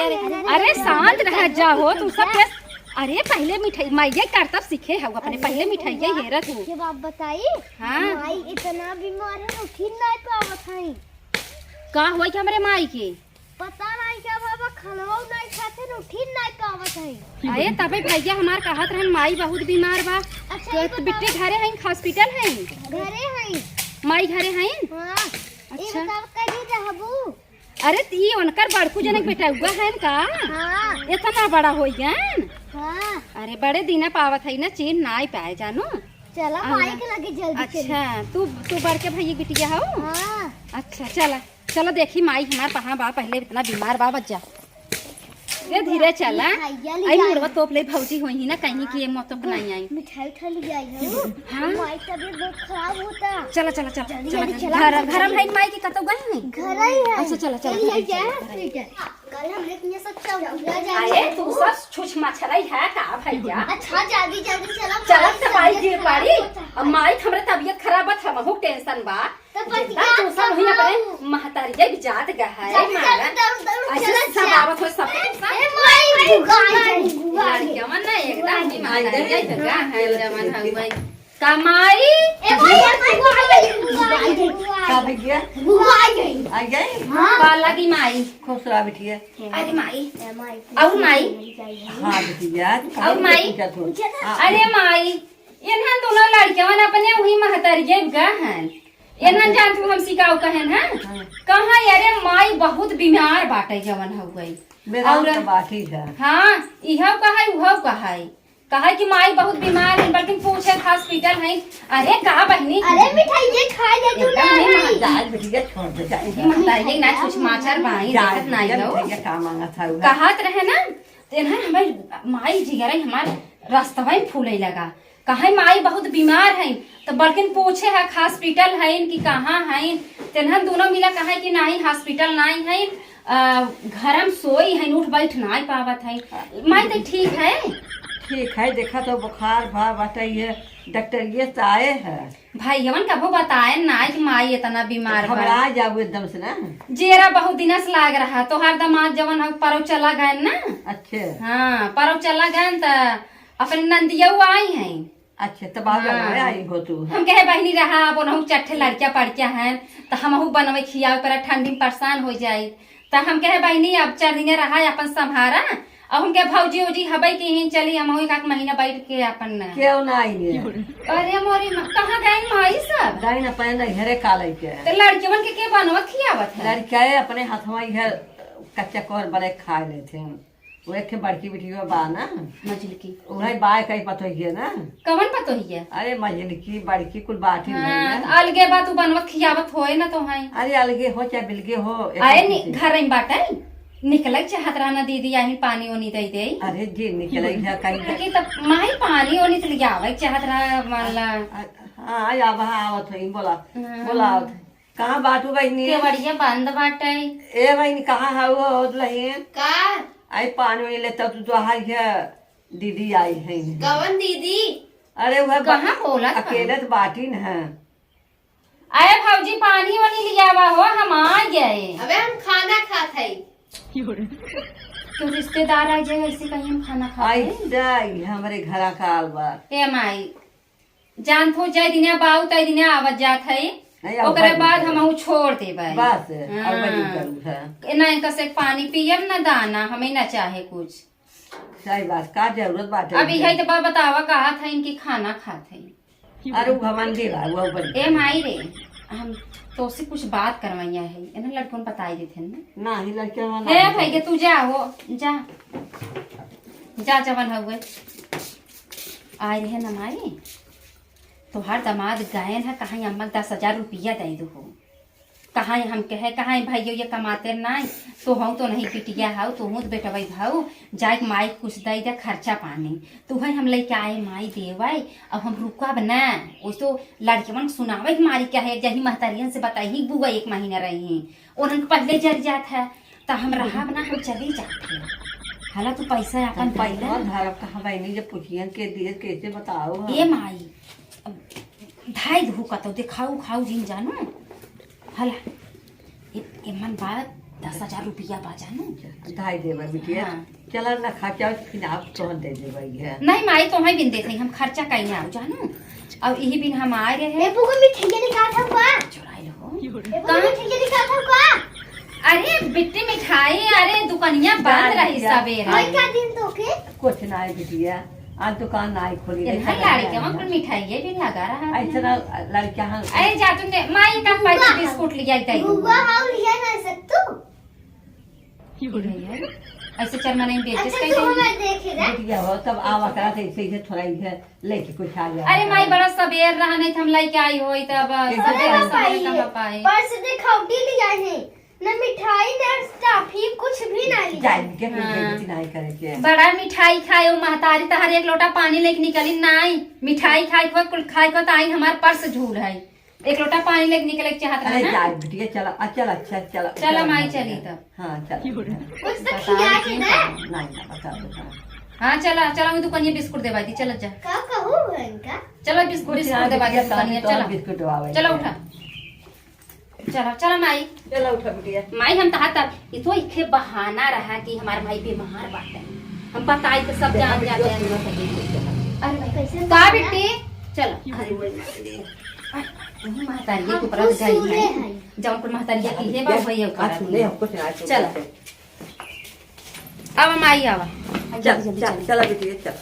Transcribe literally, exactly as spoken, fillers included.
अरे शांत रह जा हो, तू सब के। अरे पहिले मिठाई, माइये करतब सीखे हउ अपने, पहिले मिठाई हेरत हउ। के बाप बताई? हाँ। माई इतना बीमार है, उठी नहीं पावत है। का होई हमरे माई के? पता नहीं क्या बाबा, खानवा नहीं खाते, उठी नहीं पावत है। अरे तबे भैया हमार कहत रहन माई बहुत बीमार बा। अच्छा, तो ये बताओ। बिट्टी घरे हैं, हॉस्पिटल हैं? घरे हैं। माई घरे हैं? हाँ। अच्छा। ये बताओ, कहीं रहबू? अरे, त ई उनकर बड़कू जनक बेटउआ हन का? हाँ। इतना बड़ा होइ गन? हाँ। अरे, बड़े दिना पावत है ना, चैन नाई पाए, जानो। चला, आवा। माई के लगे जल्दी चली। अच्छा, तू, तू बड़के भैया के बिटिया हउ? हाँ। अच्छा, चला, चला देखी माई हमार कहाँ बा, पहिले इतना बीमार बा, बच्चा। धीरे धीरे चला। मिठाइया ले आई आई। मुड़वा तोप ले, भौजी होइहीं ना, कहीं कि ये मौत तो नहीं आई। मिठाई उठा ले आई हूँ। हाँ। माई तबीयत बहुत खराब होता। चला, चला, चला, जल्दी, चला, जल्दी चला। चला। घर, घर में है माई के कतौ गई नहीं? घर ही है। अच्छा, चला, चला, चली घर आई ही जा, चला। ठीक है। कल हम एक ये सब चौकिया जाए। अरे, तू सब छुछ मछरई है का भैया? अच्छा, जल्दी, जल्दी चला, चला, माई तो माई तबीयत गिर खराब पड़ी। होता। अब माई के हमरे तबीयत खराब बा, हमहू टेंशन बा। तो जितना बतिया तू सब हुई अपने करो। महतारी के भी जात गा है, जल्दी, मारा। जल्दी, दौड़, दौड़, ऐसे चला सब जा। आवत हो, सब ए, सब। ए, माई, माई, माई, माई, माई। लड़कियां मन ना एकदम भी महतारी के भी गा है, जवन हउ भाई। का माई? ए, माई, ए, माई, माई, माई, माई। का भैया? बुआ आ गई। आ गई? हाँ। का लगी माई? खुश रहा बिटिया। अरे माई। ए, माई। और माई? हाँ बिटिया, तू और काहे माई? पूछत हो? हाँ। अरे माई, इन्हन दोनों लड़कियन अपने वही महतारी के गा हन। इन्हन जानत हो हम सिकाऊ कहन हैं? हाँ। कहाँ, अरे माई बहुत बीमार बाटे जवन हउ गई। बेदाम और तो बात ही है। हाँ, इहउ कहाई, उहउ कहाई। कहाई कि माई बहुत बीमार है, बल्कि पूछे हॉस्पिटल है। अरे का बहिनी? अरे मिठाई ये खा ले तू एकदम ना नहीं भाई। मांगता। जाए बिटिया, छोड़ दे, जाए। ये महतारी ना कुछ माचर बाई, जाए देखत नहीं बिटिया, हो। मिठाई का मांगत है उधर। कहत रहे ना, तेन है हमारी माई जिगरई हमार रस्तवा में फूले लगा। कहे माई बहुत बीमार है, तो बल्किन पूछे है हॉस्पिटल है कि कहाँ है, तेनहन दोनों मिला कहे कि नहीं हॉस्पिटल नहीं है, अ, घर में सोई है, उठ बैठ नहीं पावत है। माई तो ठीक है। ठीक है, देखा तो बुखार भा बाटे, ये डॉक्टर ये तो आए है। भाई हमन कबो बताए ना कि माई इतना बीमार बा। घबरा जाबू एकदम से ना। जेरा बहुत दिन से लाग रहा, तोहार दामाद जवन है परौ चला गए ना। अच्छे। हाँ, परौ चला गए त अपन नंदियऊ आई हैं। अच्छा, तब आप हाँ। यहाँ आई हो तू। हम कहे बहिनी रहा, अब ओनहु चट्ठे लड़किया पड़किया हैं, त हमहू बनवे खियावे पर ठंडी में परेशान हो जाई। त हम कहे बहिनी अब चार दिन रहा, अपन संभारा। अब हम कहे भौजी उजी हबई के ही चली, हमहू एक आध महीना बैठ के अपन। क्यों ना आई है? अरे मोरी माँ, कहाँ गई माई सब? गई ना अपने नैहरे काले के। त लड़कियन के के बनवत खियावत है? लड़किया अपने हथवा इधर कच्चा कोर बने खा लेते हैं। वो एक ठे बड़की बिटिया बा ना। मझिलकी। उहे बाय कई पतोहिया ना। कवन पतोहिया? अरे मझिलकी, बड़की कुल बाटी हाँ, नहीं ना। त अलगे बा तू बनवत खियावत होए ना तो है। अरे अलगे हो चाहे बिलगे हो, एक आए ही नि-, चीज। घर में बाटे, निकले चाहत रहा ना दीदी, आही पानी ओनी दे दे। अरे जी निकले जा कहीं। कि तब माई पानी ओनी त लियावे चाहत रहा, मान ला। अ-, हाँ, आवा, आवत होई, बोला, हाँ। बोला आवत होई। कहाँ बाटू बहिनी? केवड़िया बंद बाटे। ए बहिनी, कहाँ हऊ हो दुलहिन? का? आई पानी वानी लेता तू तो हाय है, दीदी आई है। कवन दीदी? अरे वह बा-, कहाँ बोलत बा? अकेले तो बाटी न है। अरे भौजी पानी वानी लियावा हो, हम आ गए। अबे हम खाना खात है। तो रिश्तेदार आ जाए ऐसे कहीं हम खाना खात है? ऐसा ही हमरे घरा काल बा। ए माई, जानत हो, जय दिने बाऊ, तय दिने आवत जात है। नहीं, आवत ओकरे जात बाद है। हमहू छोड़ देबै। बस, हाँ। अब वही करू है। ए, ना इनका से पानी पियब, ना दाना, हमें ना चाहे कुछ। सही बात, का जरूरत बाटे अब इनके? यही तो बा-, बतावा, कहा था इनकी खाना खात है। अरे, वो घमंडी बा, वो बन- ए माई रे, हम तोसे कुछ बात करवैया है, इन्हें लड़कन बताई देते हैं ना। ना, ही लड़के वाला हे नहीं। भैया, तू जा हो, जा। जा जवन हउए। आए रहे न माई, तोहार दामाद गायन है, कहाँ अम्मा के दस हजार रुपया दे दो हो। कहाँ हम कहे, कहाँ भाइयों ये कमाते नाई, तो हूँ तो नहीं पिटिया हाउ, तो हूँ तो बेटवाई भाऊ, जाए के माई के कुछ दे दे खर्चा पानी। तो है हम लेके आए माई देवाई, अब हम रुकब ना, वो तो लड़कियन के सुनावे के मारी क्या है, जही महतारियन से बताई बुआ एक महीना रही, उन्हन के पहले जर जात है, त हम रहब ना, हम चली जात है। हाला तू पैसा अपन हम पैसा पहले धरब कहाँ बहिनी, जब पुछियन के दिए कैसे बताओ हम? ए माई, अब धाई धू कतौ देखाऊ खाऊ जिन जानो। हला, ए, एमन बात दस हजार रुपया बा जानू। ढाई देबा बिटिया। हाँ। चला ना, खर्चा फिर आप तोहन दे देबा ये। नहीं माई, तोहई बिन देते हम खर्चा कहीं ना जानू। अब यही बिन हम आए रहे। ए बुआ, मिठाइया निकाल था का? चुराई लो। ए बुआ, कहाँ? मिठाइया निकाल था का? अरे बिट्टी मिठाई, अरे दुकानिया बंद रही सवेरे। का दिन तो के? कुछ ना है बिटिया, आज दुकान ना आई खोली। लाड़ी के वहाँ पर मिठाई ये भी लगा रहा है। ऐसे ना लड़का हम। अरे जा तुमने माई का पैसा बिस्कुट लिया आई। बुआ, हाउ लिया ना सत्तू। ऐसे चरमनई बेचस अच्छा, कैसे? तू हमें देखे रे। बिटिया हो, तब आवा करा थे, ऐसे ही थोड़ा ही है, लेके कुछ आ गया। अरे माई, बड़ा सबेर रहा, नहीं तो हम लेके आई होई, तब सबेर सबेर कहाँ पाए? पर्स दिखाओ, डी लिया है, न मिठाई, न टॉफी, कुछ भी ना लिया। जाए के कुछ हाँ। बेइज्जती नहीं करे के। बड़ा मिठाई खाए, वो महतारी तहार एक लोटा पानी लेके निकली, नहीं, मिठाई खाए को, कुल खाए को, तो आई हमार पर्स झूल है। एक लोटा पानी लेके निकले के चाहत रहे अरे ना। जा बिटिया, चला, आ, चला, अच्छा, चला, चला चला, माई, चला, चली चला। तब। हाँ, चला। कुछ तो बताओ खिया के कि ना। नहीं, ना, बता दो, हाँ। हाँ, चला, चला, वो दुकानिया बिस्कुट देवा दी, चला जा। का कहू है इनका? चला, बिस्कुट, कुछ बिस्कुट ना, देवा दी बिटिया, दुकानिया, तो चला। बिस्कुट देवा दी। चला, उठा। चला, चला, माई। चला, उठा, बिटिया। माई, हम तहार तब, ये तो इखे बहाना रहा कि हमार भाई बीमार बाटे। हम बताई तो सब जान जाते हैं। अरे भाई, कैसे का बिट्टी? चला। अरे, वही। महतारिये के ऊपर गई है। जौन कुल महतारिया की है, बा वही ऊपर। चल। आवा माई, आवा। चल, चल, चला बेटी, चल।